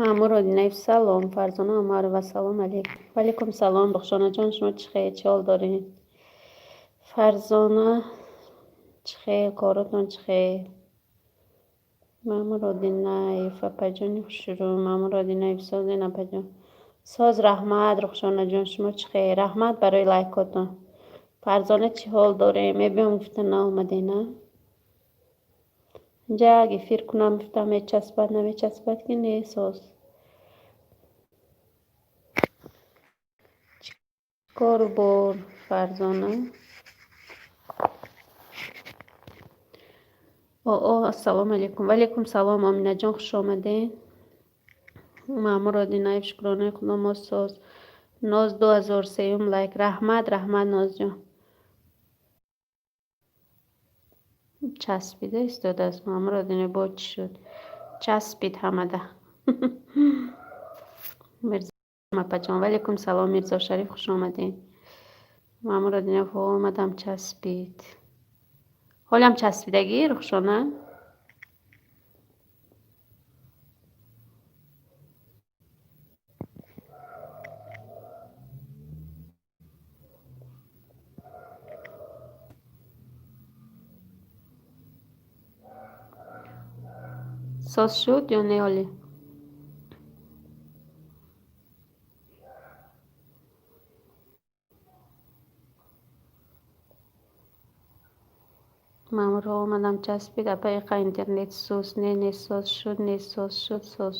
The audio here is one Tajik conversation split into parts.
Маъмур Одинаев, салом. Фарзона Умарова, салом алейкум. Ваалейкум салом, Рухшонаҷон, шумо чӣ хел, чӣ ҳол доред? Фарзона, чӣ хел, коротон чӣ хел? Маъмур Одинаев, апаҷони хушрӯ. Маъмур Одинаев, созен, апаҷон? Соз, раҳмат, Рухшонаҷон, шумо чӣ хел? Раҳмат барои лайкотон. Фарзона, чӣ ҳол дорем? Мебиём гуфта наомадед, на? Инҷа як эфир кунам гуфтам, мечаспад, намечаспад ки не, соз. Чӣ кору бор, Фарзона? О, ассалому алайкум. Ваалейкум салом, Оминаҷон, хуш омадед. Маъмур Одинаев, шукронаи Худо, мо соз. Ноз, 2003-юм лайк. Раҳмат, раҳмат, Нозҷон. Часпида истодааст Маъмур Одинаев, бо чӣ шуд? Часпид ҳамада. Мирзо апаҷон, ваалейкум салом, Мирзо Шариф, хуш омадед. Маъмур Одинаев, омадам, часпид. Ҳолям часпидагӣ, Рухшона? Соз шуд ё не ҳолӣ? Маъмурҳо омадам, часпид. Апа, иқа интернет суст. Не, не, соз шуд, не, соз шуд, соз.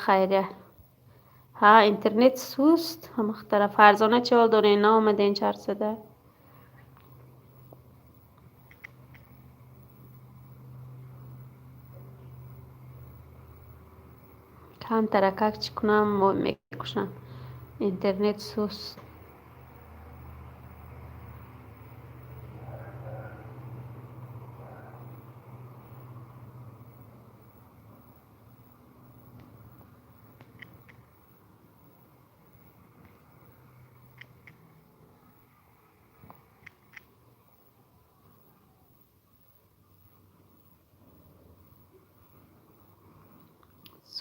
Хайрия. Ҳа, интернет суст ҳамахтара. Фарзона, чӣ ҳол доред? Наомаден чарсада? Камтаракак чӣ кунам, мекушам. Интернет суст.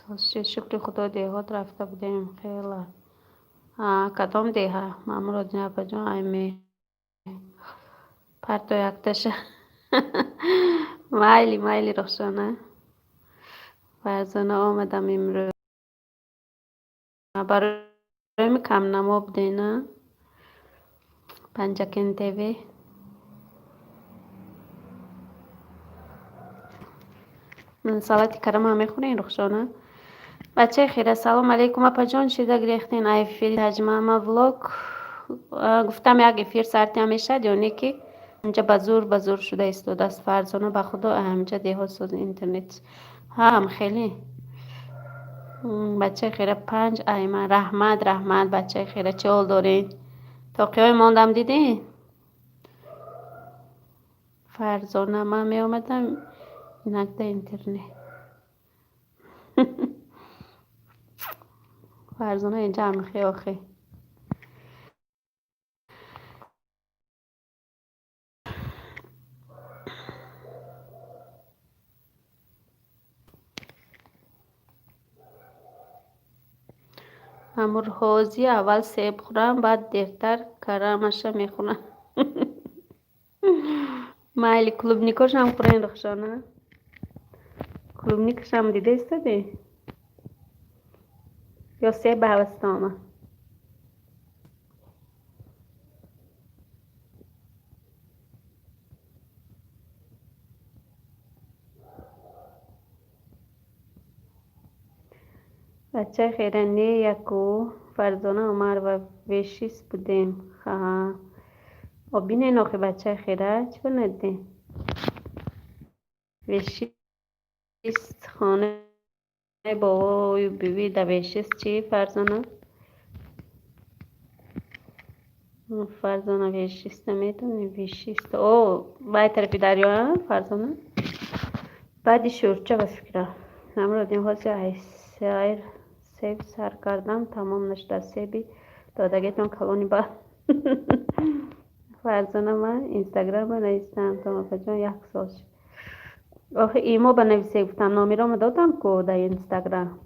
Соз, шукри Худо, деҳот рафта будем хела. Кадом деҳа? Маъмур Одинаев апаҷон, айме парто якташа. Майли, майли, Рухшона. Фарзона, омадам имрӯз. Барои камнамо будед, на? Панҷакен ТВ. Салати карама мехӯрен, Рухшона? Бачаи хира, салом алейкум, апаҷон, шида гирехтен эфири таҷмама влог. Гуфтам, як эфир сартиам мешавад ё не, ки инҷа ба зур, ба зур шуда истодааст. Фарзона, ба Худо, ҳаминҷа деҳот соз интернет. Ҳам хеле. Бачаи хира, панҷ айман. Раҳмат, раҳмат, бачаи хира, чӣ ҳол доред? Тоқиҳои мондам дидед? Фарзона, ман меомадам инакда интернет. Фарзона, инҷа ҳамихе охе. Амурҳози аввал себ хӯрам, баъд дертар карамаша мехӯрам. Майли, клубникошам хӯрен, Рухшона. Клубникашам дида истодӣ? Ё себ ба ҳавасатон омад? Бачаи хира, не яку Фарзона Умарова, вешист будем. Ха. Бинен охи, бачаи хира, чӣ надидем? Вешист хонаи бобою биби да вешист чӣ, Фарзона? Фарзона, вешиста медони? Вешиста, о, вай тарафи дарё, Фарзона, баъди Шӯрча, ба фикра. Намродим, ҳозир айсайр себ сар кардам, тамом нашуда. Себи додагитон калони ба. Фарзона, ман Инстаграма навистам, томапаҷон, як сол шуд. Охи, имо ба нависе гуфтам, номеромо додам ку дар Инстаграм,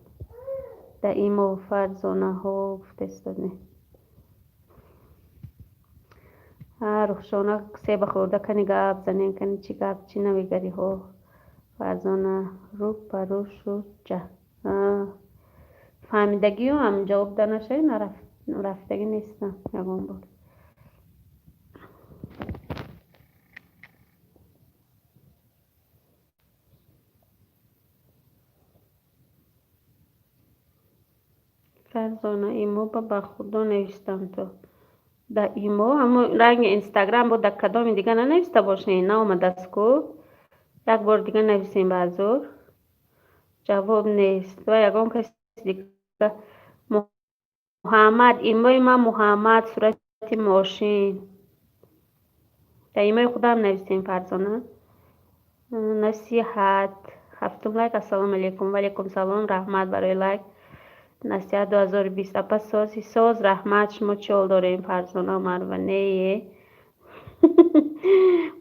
дар имо. Фарзонаҳо гуфтаистодне. Рухшона, себа хӯрда, кани гап занем, кани чӣ гап, чӣ навигариҳо? Фарзона, рӯ ба рӯ шуд, фаҳмидагию ҳам ҷавоб да нашавӣ, рафтагӣ нестам ягон бор. Фарзона, имо ба худо навистам, то да имо ҳамон ранги Инстаграм буд, да кадоми дига нанависта бошед, наомадааст ку. Як бор дига нависем, баъзур ҷавоб нест ва ягон каси дига. Муҳаммад, имои ман Муҳаммад, сурати мошин. Дар имои худам нависем, Фарзона. Насиҳат, ҳафтум лайк. Ассалому алайкум. Ваалайкум салом, раҳмат барои лайк. Насиҳат, 2020. Апа, сози соз, раҳмат. Шумо чӣ ҳол дорем, Фарзона Умарова? Нее,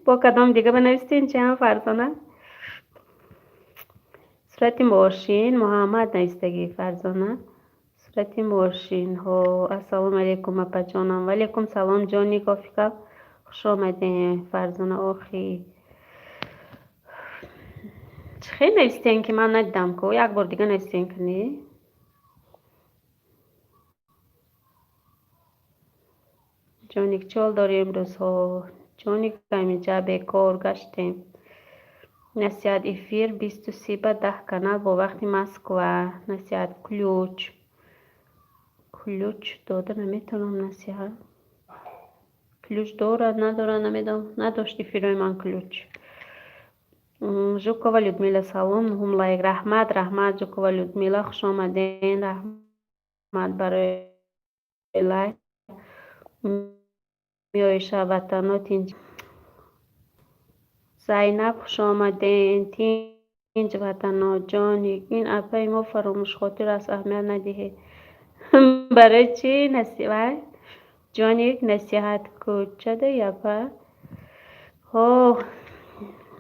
бо кадом дига банависем, чиам, Фарзона? Сурати мошин, Муҳаммад навистагӣ, Фарзона, сурати мошинҳо. Ассалому алайкум, апаҷонам. Ваалайкум салом, ҷони кофика, хуш омадем. Фарзона, охи, чӣ хел навистем, ки ман надидам ку? Як бор дига навистем, кани. Ҷоник, чӣ ҳол дорӣ имрӯзҳо? Ҷоник, ҳаминҷа бекор гаштем. Насиҳат, эфир 20:30 ба 10 канал бо вақти Москва. Насиҳат, ключ дода наметавонам. Насиҳат, ключ дорад, надорад, намедонам. Надошт эфирҳои ман ключ. Жукова Людмила, салом, нуҳум лайк. Раҳмат, раҳмат, Жукова Людмила, хуш омаден, раҳмат барои лайк. Миёиша, ватано тинҷ. Зайнаб, хуш омаден, тинҷ, ватано. Ҷони, ин апаи мо фаромӯшхотир аст, аҳамият надиҳед. Барои чӣ, Насиҳат? Ҷоник, насиҳат кӯчадаи, апа? Ҳо,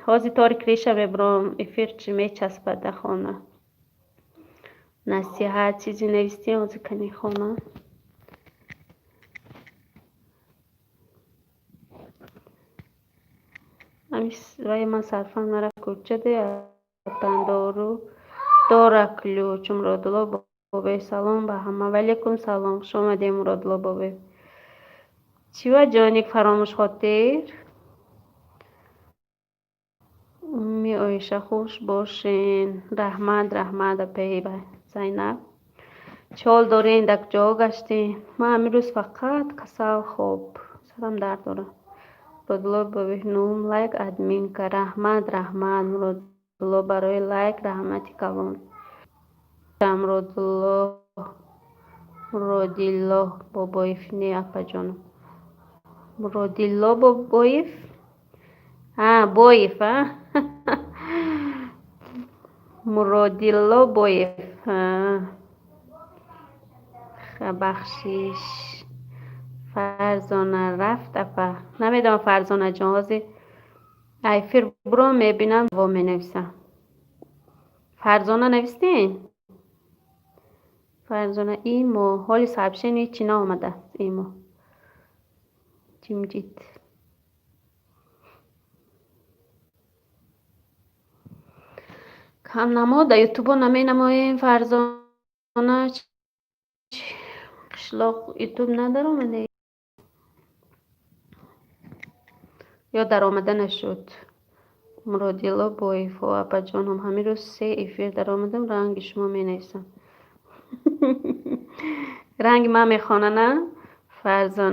ҳозир тори криша мебурам, эфир чӣ мечаспад дар хона. Насиҳат, чизе навистӣ? Ҳозир кани хона. Вай, ман сарфам нарафт. Кӯчадаи апандору дора ключ. Муродулло бобоев, салом ба ҳама. Ваалайкум салом, хуш омадем, Муродулло бобоев. Чива, ҷоник, фаромӯшхотир? Умми Оиша, хуш бошен. Раҳмат, раҳмат, апаи Зайнаб. Чӣ ҳол дорен, дар куҷо гаштем? Ман ҳамин рӯз фақат касал, хоб, сарам дард дорад. Муродулло бобоев, нуҳум лайк, админка. Раҳмат, раҳмат, Муродулло, барои лайк, раҳмати калон. Муродулло, Муродилло Бобоев, не, апаҷонам, Муродилло Бобоев, Боев, Муродилло Боев, бахшиш. Фарзона рафт, апа? Намедонам, Фарзонаҷон, ҳозир эфир буром, мебинам, во менависам. Фарзона, навистен? Фарзона, имо ҳоли сообщение ҳечи наомадааст. Имо ҷимҷит. Камнамо дар ютубо наменамоем. Фарзона, қишлоқ ютуб надаромаде ё даромада нашуд? Муродилло Боев, апаҷоном, ҳамин рӯз се эфир даромадам, ранги шумо менависам. Ранги ман мехона, на, Фарзона?